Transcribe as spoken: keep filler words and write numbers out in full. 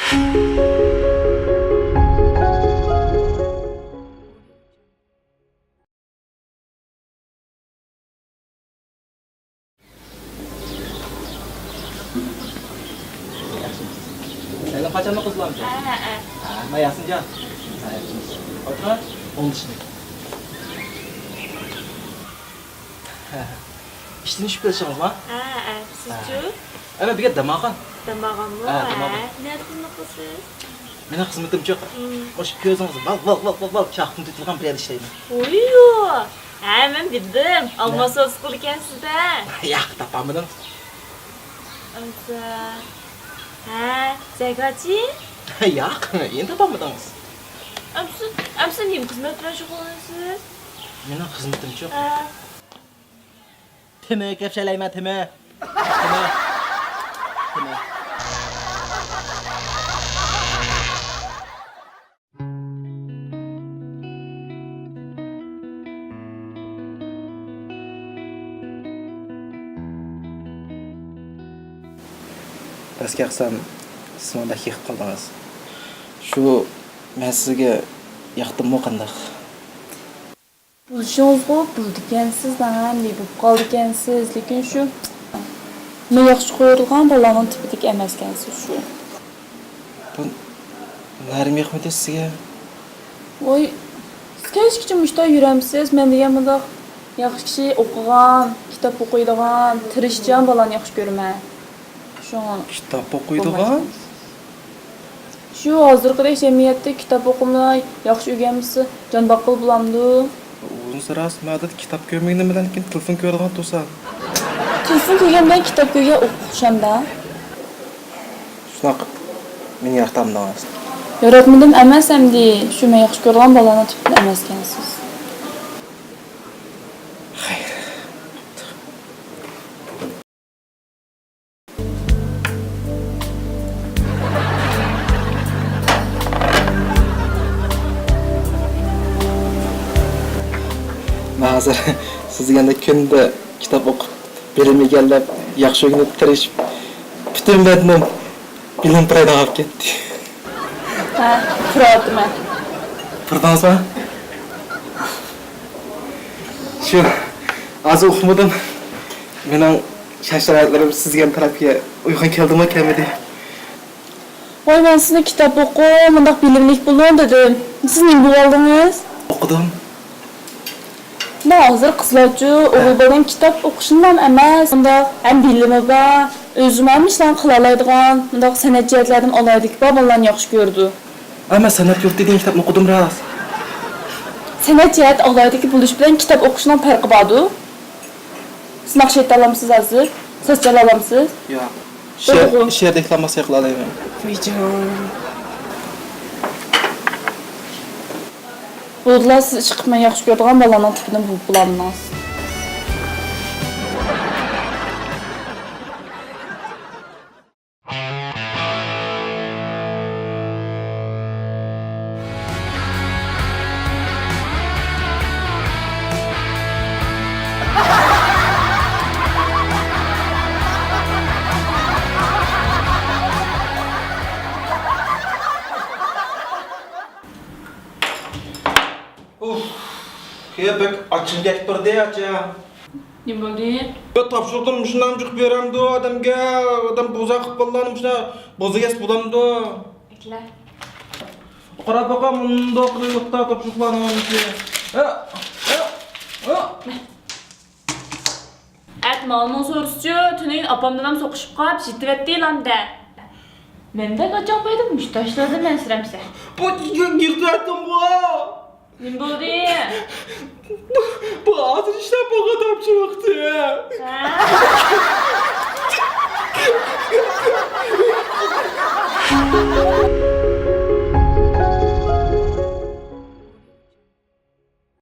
سەن قاچانمۇ قىزلارمىسەن؟ ھە، ھە. ھە، ما ياسىنجان. ھە، ياخشى. ئولتۇر. ئوڭدىشىنى. ئىشتىن چۈشۈپ كېلىشىڭىزما؟ ھە، ھە. سىزچۇ؟ ئەمە بىگە دەم ئالغان. دەم ئالغانمۇ؟ ھە، دەم ئالغان. ھە. نەدە خىزمەت قىلىسىز؟ مېنىڭ خىزمىتىمچۇ؟ مم. مۇشۇ كۆزىڭىزنى ۋال، ۋال، ۋال، ۋال، ۋال چاققىنى تۈتىدىغان بىر يەردە ئىشلەيمەن. ۋوييو! ھە، مەن بىلدىم. ئالما سودىسى قىلىدىكەنسىز-دە. ياق، تاپالمىدىم. ئەمسە، ھە، زەگاچى؟ ياق، يەنە تاپالمىدىڭىز. ئەمسە، ئەمسە نېمە خىزمەت بىلەن شۇغۇللىنىسىز؟ مېنىڭ خىزمىتىمچۇ؟ ھە. تېمە، كەپشەلەيمەن، تېمە. تېمە. تېمە. پەسكە قىلسام، سىزمۇ بەك يېقىپ قالدىڭىز. شۇ، مەن سىزگە ياقتىممۇ قانداق؟ بولۇشىڭىزغۇ بولىدىكەنسىز، ھەم بولۇپ قالىدىكەنسىز، لېكىن شۇ، مەن ياخشى كۆرىدىغان بالىلارنىڭ تىپىدىكى ئەمەسكەنسىز شۇ. بۇ نەرمە ياقمىدى سىزگە؟ ۋوي، سىز كەچكىچە مۇشۇنداق يۈرەمسىز؟ مەن دېگەن مۇنداق ياخشى كىشى، ئوقۇغان، كىتاب ئوقۇيدىغان، تىرىشچان بالىلارنى ياخشى كۆرىمەن. شۇڭا كىتاب ئوقۇيدىغان؟ شۇ ھازىرقىدەك جەمئىيەتتە كىتاب ئوقۇماي، ياخشى ئۆگەنمىسە، جان باققىلى بولامدۇ؟ ئۇنىسى راست، مەن ئادەتتە كىتاب كۆرمىگىنىم بىلەن لېكىن تېلېفون كۆرىدىغان تۇرسام. تېلېفون كۆرگەن بىلەن كىتاب كۆرگەن ئوخشامدا؟ شۇنداق، مېنى يارىتامدىڭىز؟ ياراتمىدىم ئەمەس ئەمدى، شۇ مەن ياخشى كۆرىدىغان بالىلارنىڭ تىپىدىن ئەمەسكەنسىز. خەير. مەن ھازىر سىز دېگەندەك كۈندە كىتاب ئوقۇپ، بىلىم ئىگىلەپ، ياخشى ئۆگىنىپ، تىرىشىپ، پۈتۈن بەدىنىم بىلىم پۇرايدىن ئاغىپ كەتتى. ھە، پۇراۋاتىمەن. پۇردىڭىزمۇ؟ شۇ، ھازىر ئۇقمىدىم. مېنىڭ شەرت-شارائىتلىرىم سىز دېگەن تەلەپكە ئۇيغۇن كەلدىمۇ، كەلمىدى؟ ۋاي، مەن سىزنى كىتاب ئوقۇڭ، مۇنداق بىلىملىك بولۇڭ دېدىم. سىز نېمە بولۇۋالدىڭىز؟ ئوقۇدۇم. مۇنداق ھازىر قىزلارچۇ، ئوغۇل بالىنىڭ كىتاب ئوقۇشىنىلا ئەمەس، مۇنداق ھەم بىلىمى بار، ئۆزىمۇ ھەممە ئىشلارنى قىلالايدىغان، مۇنداق سەنئەت جەھەتلەردىن ئالاھىدىلىكى بار بالىلارنى ياخشى كۆرىدۇ. ھە، مەن سەنئەت يۇرتى دېگەن كىتابنى ئوقۇدۇم راست. سەنئەت جەھەت ئالاھىدىلىكى بولۇش بىلەن كىتاب ئوقۇشنىڭ پەرقى باردۇ. سىز ناخشا ئېيتالامسىز ھازىر؟ ساز چالالامسىز؟ ياق. شېئىر، شېئىر دېكلاماتسىيە قىلالايمەن. ۋايجان. بولدىلا، سىز ئىشقىلىپ مەن ياخشى كۆرىدىغان بالىلارنىڭ تىپىدىن بولۇپ بولالمىدىڭىز. ئۇف، يا بەك ئاچچىقىم كېتىپ تۇردى، ئاچا. نېمە بولدى؟ يا تاپشۇرۇقنى مۇشۇنداق جىق بېرەمدۇ ئادەمگە؟ ئادەم بوزەك قىلىپ بالىلارنى مۇشۇنداق بوزەك يەس بولامدۇ؟ ئەكلە. قاراپ باقام، مۇنداق قىلىۋېتىپتا تاپشۇرۇقلارنىڭ ھەممىسى. ھە، ھە، ھە. ئەت مالنىڭ سورىسىچۇ، تۈنۈگۈن ئاپام دادام سوقۇشۇپ قاپ، يېتىۋەتتى لامدە. مەندەك ئاچاڭ پايدا مۇشتاشلاردا مەنسىرەمسە. بۇ يىرتىۋەتتىڭغۇ! نېمە بولدى؟ بۇ، بۇ ھازىر ئىشلەپ بولغان تاپشۇرۇقتى. ھە؟